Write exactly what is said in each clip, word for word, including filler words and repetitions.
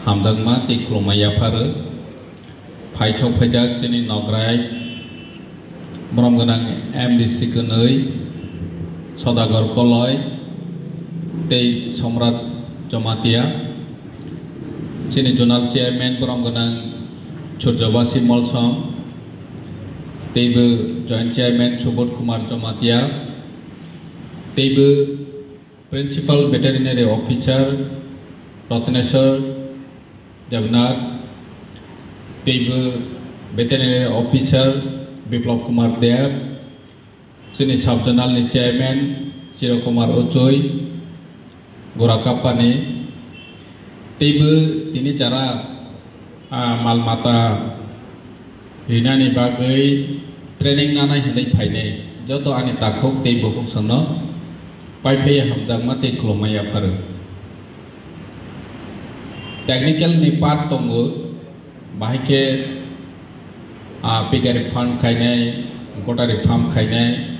Hamjakma tei khulumma yapharo. Phaisok phaijak chini nograi borom gwnang M D C kwnwi Sodagar Koloi tei Somrat Jamatia, chini zonal chairman borom gwnang Surjobasi Molsom, teibo joint chairman Subodh Kumar Jamatia, teibo Principal Veterinary Officer Ratneshwar Debnath, teibo Veterinary Officer Biplab Kumar Deb, chini Sub Zonal ni Chairman Chiro Kumar Ochoi, Gora Kappani, teibo tini jara, ah, mal mata rinani bagwi training nanai hwnwi phainai joto ani takhuk tei bukhuk songno pai phaiya hamjakma tei khulumma yapharo. Technical ni part tongo, bahai khe, ah, piggery farm khainai, goatary farm khainai,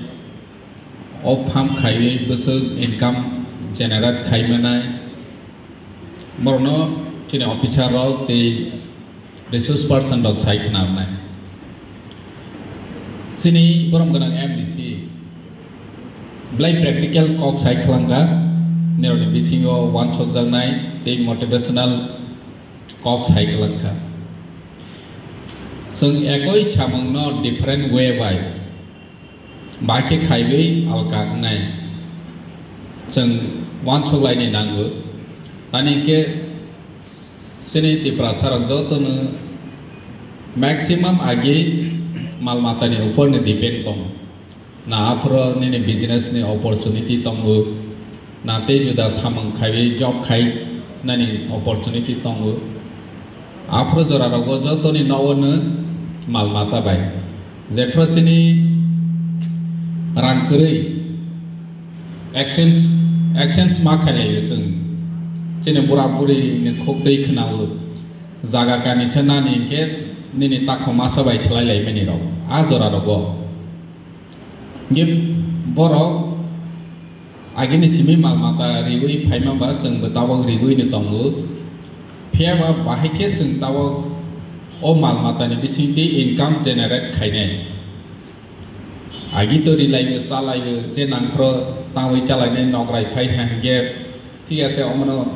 o farm khaiwi bwswk income generate khaimanai, borokno chini officer rok tei resource person rok sai khna rwnai. Chini borom gwnang M D C belai practical kok sai khwlangkha, nirokni bisingo uansukjaknai tei motivational kok sai khwlangkha. Chwng ekoi samungno different way bai bahai khe khaiwi alka wngnai chwng uansuk laini nango. Tani khe chini Tiprasa rok jotono maximum agi mal matani upor ni depend tongo. Na aphuru nini business ni opportunity tongo, na tei juda samung khaiwi job khai nani opportunity tongo. Aphuru jora rogo jotoni nogo no mal mata bai. Jephru chini rang kwrwi exchange, exchange ma khailaiyo chwng. Chini bura buri ni khuk twi khwnao. Jaga kani se nani hinkhe nini takho masa bai swlai laimani rok. A jora rogo. Hinkhe borok agini simi mal mata riwi phaima ba chwngbo tabok riwi ni tongo. Phiya ba bahai khe chwng tabok o mal matani bisingtwi income generate khainai. Agi to rilaio, chalaio, je nangphro tangwi chalainai nograi phai ha hinkhe thik ase omono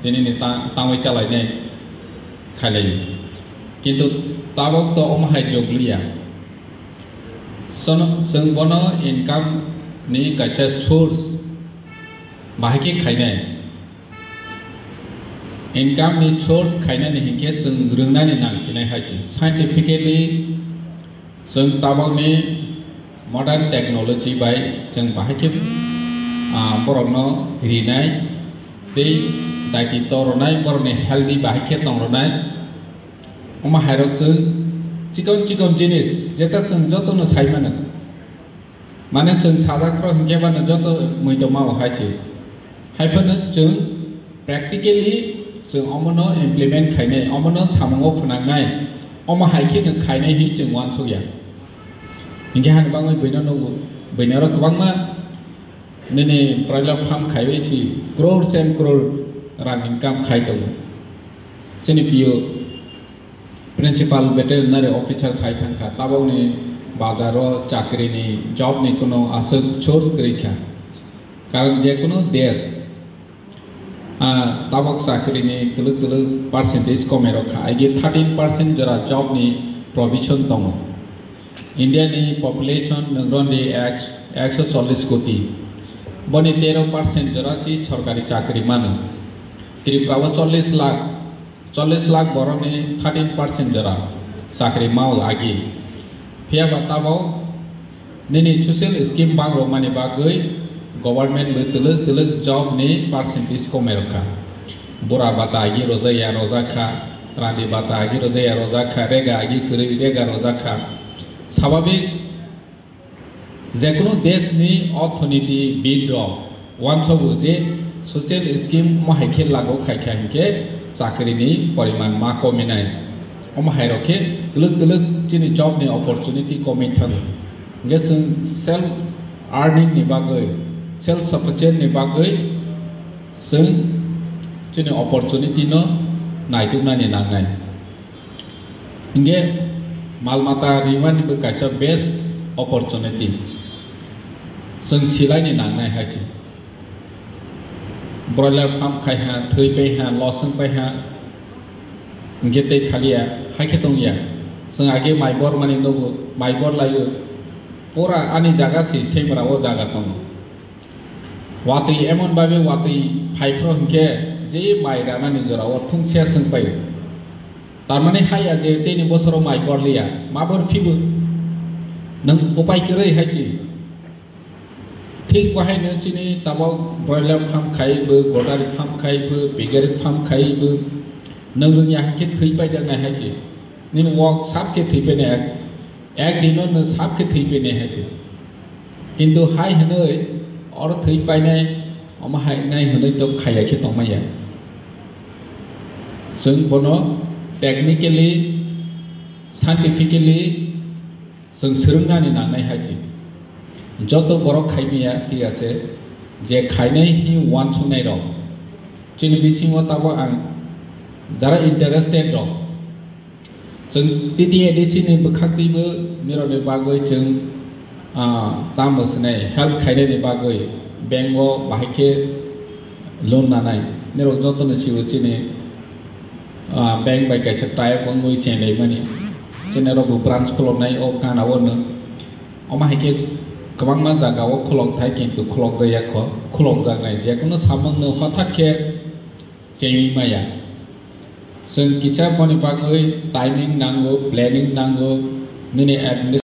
tini ni ta-, tangwi chalainai khailaio. Kintu tabok to omo hai jogluya. Sono, chwng bono income ni kaisa source bahai khe khainai. Income ni source khainani hinkhe chwng rwngnani nang sinai hai se. Scientifically chwng tabokni modern technology bai chwng bahai khe, ah, borokno rinai tei daiti to rwnai, borokni healthy bahai khe tong rwnai. Omo hairok chwng chikon chikon jinis, jeta chwng jotono sai mano. Mane chwng sajak rok hinkhe bano joto muido mao hai se. Hai phano chwng practically chwng omono implement khainai, omono samungo phwnangnai, omo hai kheno khainai hi chwng uansukya. Hinkhe hani bagwi buino nugo, buino oro kwbangma nini broiler farm khaiwi si crores and crore rang income khai tongo. Chini P O, Principal Veterinary Officer sai thangkha, tabokni bazaro chakrini, job ni kuno aswk source kwrwi kha. Karon je kuno desh, ah, tabok chakrini twlwk twlwk percentage komai rok kha, aigi thirteen percent jora job ni provision tongo. India ni population nwng rwndi ek, ekso chollish koti. Boni tero percent jora si sorkari chakri mano. Tripura o chollish lakh, chollish lakh borok ni thirteen percent jora chakri mao agi. Phiya ba tabok nini social scheme bang rwmani bagwi government bo twlwk twlwk job ni percentage komai rwkha. Bura bata agi rwjaya rwjakha, randi bata agi rwjaya rwjakha, rega agi kwrwi rega rwjakha. Swababik, jekunu desh ni orthonoiti bid rok uansogo je social scheme omo hai khe lagu khaikha hinkhe chakri ni poriman ma kominai. Omo hai rok khe twlwk twlwk chini job ni opportunity komwi thango. Hinkhe chwng self earning ni bagwi, self sufficient ni bagwi chwng chini opportunity no naituknani nangnai. Hinkhe mal mata rimani bo kaisa best opportunity. Chwng silaini nangnai hai se. Broiler farm khai ha, thwi pai ha, loss wng pai ha, hinkhe tei khaliya, hai khe tongya. Chwng age mai bor mani nugo, mai bor laio. Pura ani jaga se semra o jaga tongo. Watwi emon babe watwi phai phro hinkhe je mai ranani jora o thungse swng pai. Tarmani haiya je tini bosoro mai bor liya, ma bor phibo? Nwng upai kwrwi hai se. Thik bo haino chini tabok broiler farm khai bo, gotari farm khai bo, piggery farm khai bo, nwng rwngya hinkhe thwi paijaknai hai se. Nini wok sab khe thwi painai, ek, ek dino nwng sab khe thwi painai hai se. Kintu hai hwnwi oro thwi painai, omo hai nai hwnwi to khaiya khe tongmaya. Chwng bono technically, scientifically, chwng swrwngnani nangnai hai se. Joto borok khaimaya, thik ase, je khainai hi uansuknai rok. Chini bisingo tabok ang jara interested rok, chwng T T A D C ni bwkhak twibo nirokni bagwi chwng, ah, tamo swnai help khainani bagwi bank o bahai khe loan nanai. Nirok jotono sibo chini ah, bank bai kaisa tie wngwi chenglai mani. Chini rok bo branch khuloknai o gana o nwng. Omo hai khe kwbangma jaga o khulok thai, kintu khulok jakya kho, khulok jaknai. Jekunu samung no hothat khe chengwi maya. Chwng kisa boni bagwi timing nango, planning nango, nini administration